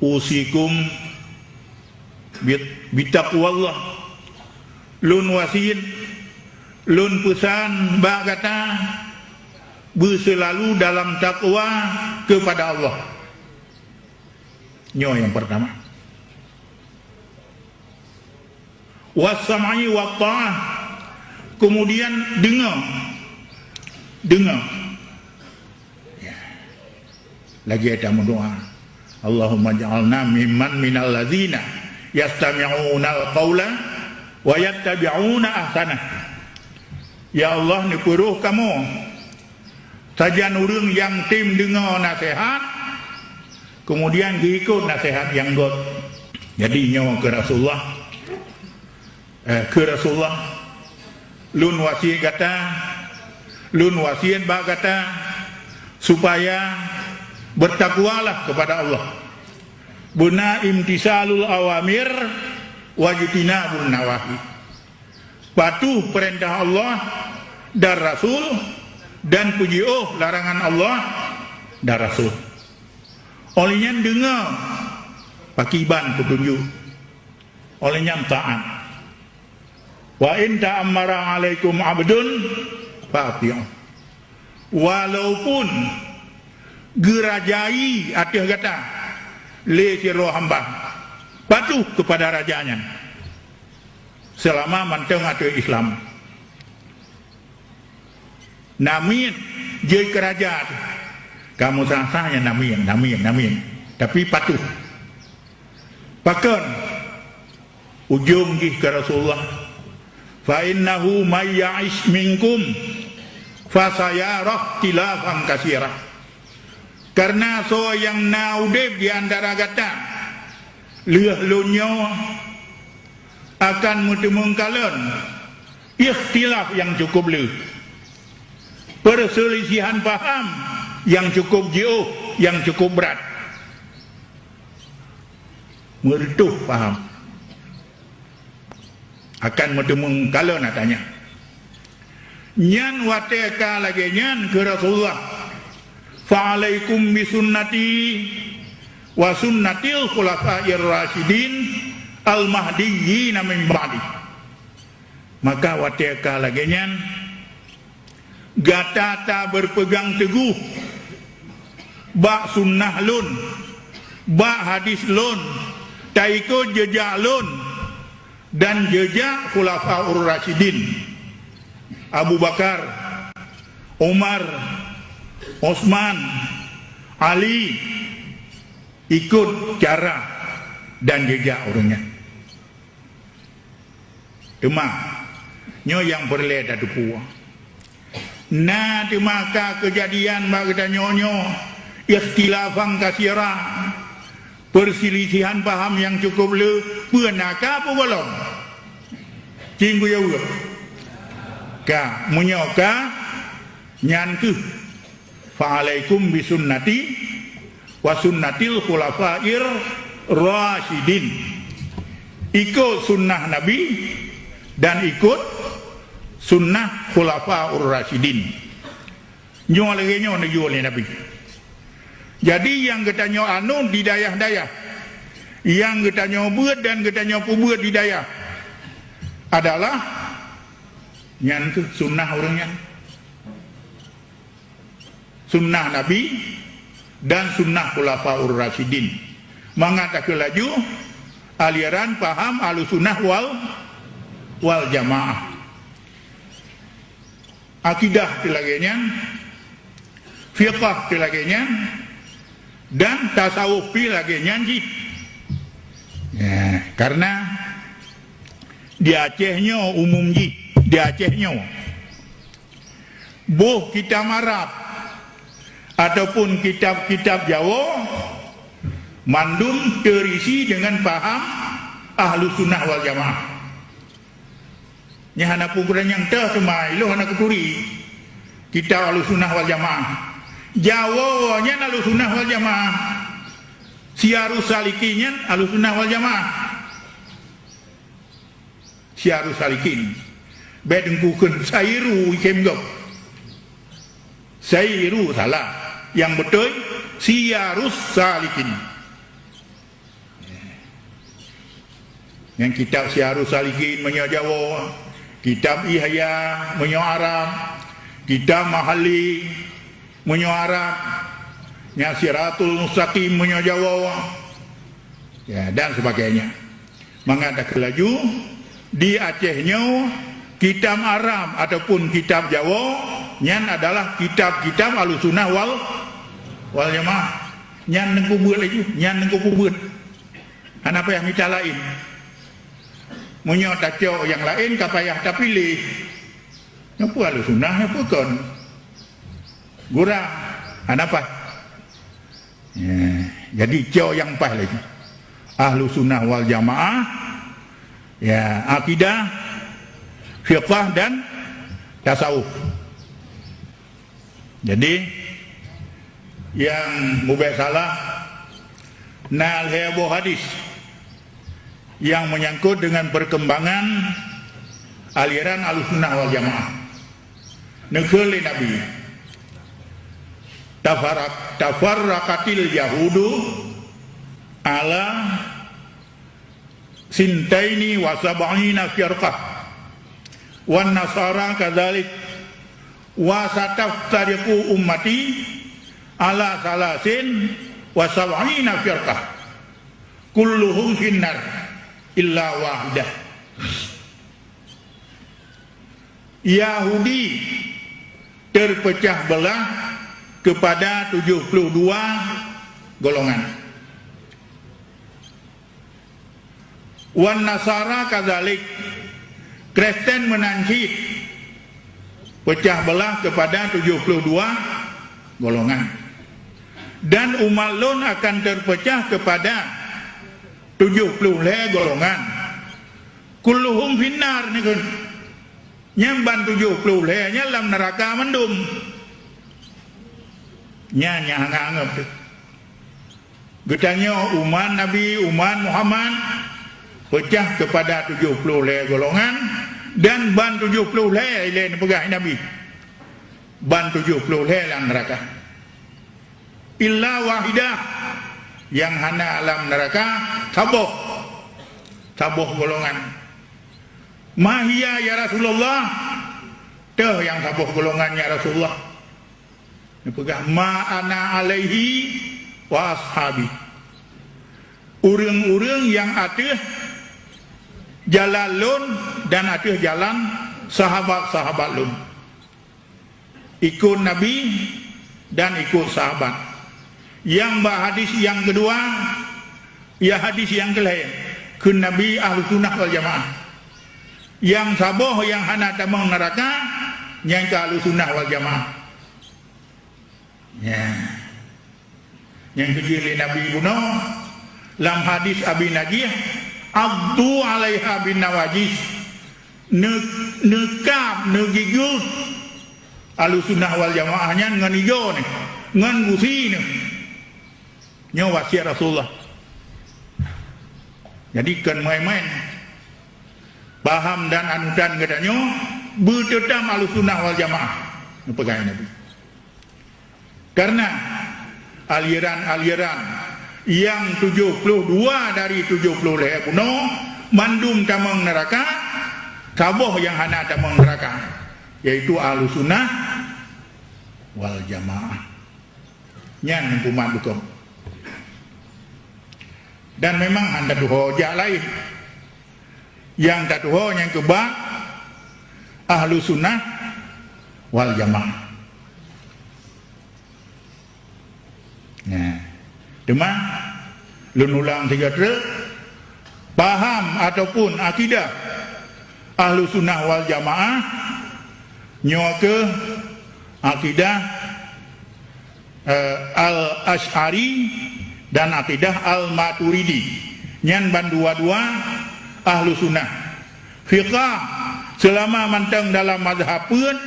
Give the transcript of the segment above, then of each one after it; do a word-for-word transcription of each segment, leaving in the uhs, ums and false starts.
Usikum bit-, bitaqwallah. Lôn wasiet, lôn peusan bak gata beuseulalu dalam takwa keupada Allah. Nyoe nyang peurtama. Wassam'i wa ta'ah. Kemudian deungoe. Deungoe. Ya. Lagée tameudoá. Allahumma ja'alna mimman minal ladzina yastami'unal qaula wa yattabi'una ahsanah. Ya Allah, neupeurôh kamoe sajan ureuëng nyang tem deungoe naseuhat, keumudian geuikot naseuhat nyang gét. Jadi nyoe keu Rasulullah, eh, keu Rasulullah, lôn wasiet gata, lôn wasiet bak gata, supaya beutakwalah keupada Allah. Beuna imtisalul awamir wajtinabun nawahi. Patuh peurintah Allah dan Rasul, dan peujiôh larangan Allah dan Rasul. Óh lheueh nyan deungoe pakriban peutunjuk. Óh lheueh nyan taát. Wa in ta'ammara 'alaikum 'abdun fa ati'u. Walaupun geurajai ateueh gata lé sidroe hamba, patuh keupada raja nyan. Seulama mantong ateueh Islam. Namiet jeuet keu raja teuh. Kamoe sah-sah nyang namiet, namiet, namiet. Tapi patuh. Pakon? Ujong jih keu Rasulullah, "Fa innahu may ya'ish minkum fasayara ikhtilafan katsira." Kareuna soe nyang na udeb di antara gata lheueh lôn nyoe akan meuteumeung kalon ikhtilaf nyang cukup le, peuseulisihan paham nyang cukup jiôh, nyang cukup brat. Meureutôh paham. Akan meuteumeung kalon ata nyan. Nyan watée ka lagée nyan keu Rasulullah, "Fa alaikum bi sunnati wa sunnatil khulafair rasyidin al mahdiyyin min ba'di." Maka watée ka lagée nyan, gata tabeupeugang teugoh bak sunnah lôn, bak hadis lôn, taikot jeujak lôn dan jeujak Khulafaur Rasyidin, Abu Bakar, Umar, Utsman, Ali, ikot cara dan jeujak ureuëng nyan. Teuma, nyoe nyang peureulée tateupeue. Na teuma ka keujadian bak geutanyoe nyoe, ikhtilafan katsira, peuseulisihan paham nyang cukup le, peue na ka peue gohlom. Cing kuyue ka, meunyoe ka, nyan kheueh, "Fa alaikum bi sunnati wa sunnatil khulafair rasyidin." Ikot sunnah Nabi dan ikot sunnah Khulafaur Rasyidin. Nyoe lagée nyoe neuyue lé Nabi. Jadi, nyang geutanyoe anut di dayah-dayah, nyang geutanyoe beuet dan geutanyoe peubeuet di dayah adalah nyan kheueh sunnah ureuëng nyan. Sunnah Nabi dan sunnah Khulafaur Rasyidin. Mangat takheun laju aliran paham Ahlussunnah wal, wal Jamaah. Akidah teuh lagée nyan, fiqah teuh lagée nyan, dan tasawuf pih lagée nyan jih. Ya, karena di Aceh nyoe umum jih, di Aceh nyoe. Boh kitab Arab ataupun kitab-kitab Jawoe mandum teurisi deungon paham Ahlussunnah wal Jamaah. Nyan hana peue guna nyang teuh teuma ilôn hana kuturi kitab Ahlussunnah wal Jamaah. Jawoe nyan Ahlussunnah wal Jamaah. Siyarus Salikin nyan Ahlussunnah wal Jamaah. Siyarus Salikin. Bék teungku kheun Sairu ikhem gob. Sairu salah. Nyang beutôi Siyarus Salikin. Nyan kitab Syiarus Salikin meunyoe Jawoe, kitab Ihya meunyoe Arab, kitab Mahalli meunyoe Arab, nyan Siratul Mustaqim meunyoe Jawoe, ya, dan sebagainya. Mangat takheun laju, di Aceh nyoe kitab Arab ataupun kitab Jawoe nyan adalah kitab-kitab Ahlussunnah wal, wal Jamaah. Nyan teungku beuet laju, nyan teungku peubuet. Hana payah mita laén. Meunyoe tacok nyang laén ka payah tapiléh. Nyoe peue Ahlussunnah, nyoe peue kon. Gura, hana paih. Ya, jadi cok nyang paih lagi. Ahlussunnah wal Jamaah, ya, akidah, fiqah dan tasawuf. Jadi, nyang mubek salah na lhée boh hadis nyang meunyangkot deungon peurkembangan aliran Ahlussunnah wal Jamaah. Neukheun lé Nabi, "Tafarraq-, tafarraqatil yahudu ala sintaini wa sab'ina firqah, wan nasara kadzalik, wa sataftariqu ummati ala salasin wa sab'ina firqah, kulluhum finnar illa wahidah." Yahudi terpecah belah kepada tujuh puluh dua golongan. Wan Nasara kadzalik, Kristen meunan cit pecah belah kepada tujuh puluh dua golongan. Dan umat lôn akan terpecah kepada tujuh puluh lhée golongan. Kulluhum finnar, neukheun. Nyang ban tujoh ploh lhée nyan lam neuraka mandum. Nyan nyang hangat-hangat teuh. Geutanyoe umat Nabi, umat Muhammad, peucah keupada tujoh ploh lhée golongan, dan ban tujoh ploh lhée ilée neupeugah Nabi. Ban tujoh ploh lhée lam neuraka. Illa wahidah, nyang hana lam neuraka saboh. Saboh golongan. Ma hiya ya Rasulullah? Teuh nyang saboh golongan ya Rasulullah. Neupeugah, ma ana alaihi wa ashabi. Ureuëng-ureuëng nyang ateueh jalan lôn dan ateueh jalan sahabat-sahabat lôn. Ikot Nabi dan ikot sahabat. Nyang bak hadis nyang keudua, ya hadis nyang keulhée, kheun Nabi Ahlussunnah wal Jamaah. Nyang saboh nyang hana tamong neuraka, nyan keuh Ahlussunnah wal Jamaah. Nyan. Nyang keujeuet lé Nabi bunoe lam hadis Abi Najih, "Addu alaiha bin nawajis." Neu-, neukab, neugigoe Ahlussunnah wal Jamaah nyan ngon igoe nyoe, ngon gusi nyoe. Nyoe wasiet Rasulullah. Jadi kon maén-maén. Paham dan anutan geutanyoe beuteutam Ahlussunnah wal Jamaah. Neupeugah Nabi. Karena aliran-aliran nyang tujoh ploh dua dari tujoh ploh lhée bunoe mandum tamong neuraka, saboh nyang hana tamong neuraka, yaitu Ahlussunnah wal Jamaah. Nyan huköman bukon. Dan memang hana tuho jak laén. Nyang tatuho nyang keubah Ahlussunnah wal Jamaah. Nah, teuma lôn ulang sigoe treuk, paham ataupun akidah Ahlussunnah wal Jamaah nyoe keuh akidah eh, Al-Asy'ari dan akidah Al-Maturidi. Nyan bandua-dua Ahlussunnah. Fiqah seulama mantong dalam mazhab peuet,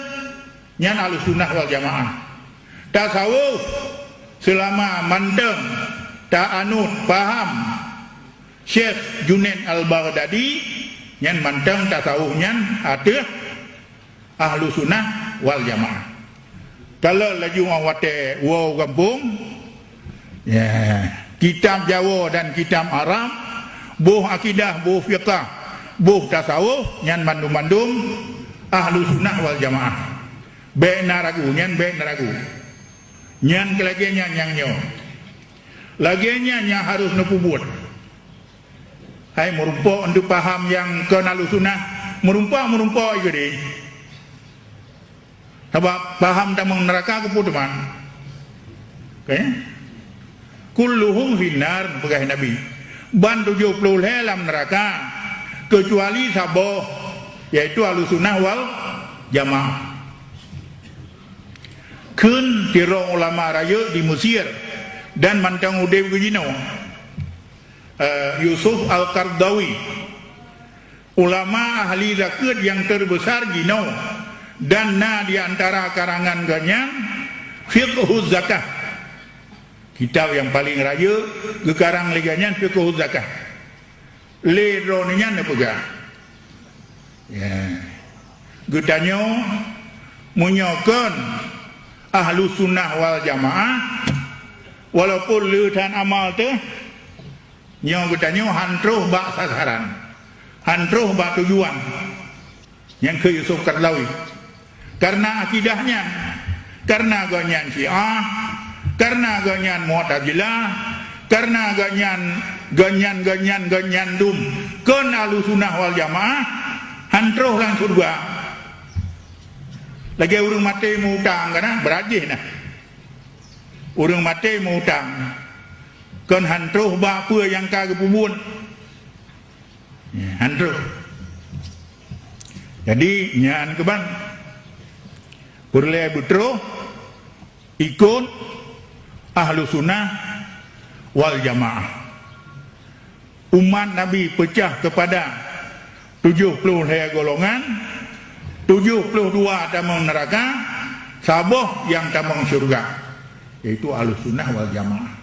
nyan Ahlussunnah wal Jamaah. Tasawuf seulama mantong taanut paham Syekh Junaid Al-Baghdadi, nyan mantong tasawuf nyan ateueh Ahlussunnah wal Jamaah. Kalau laju watée woe u gampông, ya, kitab Jawoe dan kitab Arab, Boh akidah, boh fiqah, boh tasawuf, nyan mandum-mandum Ahlussunnah wal Jamaah. Bék na ragu, nyan bék na ragu. Nyan keu lagée nyan nyang nyoe. Lagée nyan nyang harôh neupeubuet. Hai meurumpok untuk paham nyang kon Ahlussunnah, meurumpok-meurumpok geude. Sabab paham tamong neuraka keupeue teuma? Oke? "Kulluhum finnar," peugah Nabi. Ban tujoh ploh lhée lam neuraka, keucuali saboh, yaitu Ahlussunnah wal Jamaah. Kheun sidroe ulama rayeuk di Mesir dan mantong udeb geuh jinoe, eh, Yusuf Al-Qaradawi. Ulama ahli zakeuet nyang teubeusa jinoe dan na di antara karangan gobnyan Fiqhuz Zakah. Kitab nyang paleng rayeuk geukarang lé gobnyan Fiqhuz Zakah. Lé droeneuh nyan neupeugah, ya, geutanyoe meunyoe kon Ahlussunnah wal Jamaah, walaupun le that amal teuh, nyoe geutanyoe han troh bak sasaran, han troh bak tujuan. Nyang keu Yusuf Qaradawi. Karena akidah nyan, karena gobnyan Syiah, karena gobnyan Mu'tazilah, karena gobnyan, gobnyan, gobnyan, gobnyan dum kon Ahlussunnah wal Jamaah, han troh lam syeuruga. Lagée ureuëng maté meu-utang kana, brat jih nah. Ureuëng maté meu-utang, kon han troh bak peue nyang ka geupeubuet. Ya, han troh. Jadi, nyan keuban peureulée beutroh ikot Ahlussunnah wal Jamaah. Umat Nabi peucah keupada tujoh ploh lhée golongan, tujoh ploh dua tamong neuraka, saboh nyang tamong syeuruga, yaitu Ahlussunnah wal Jamaah.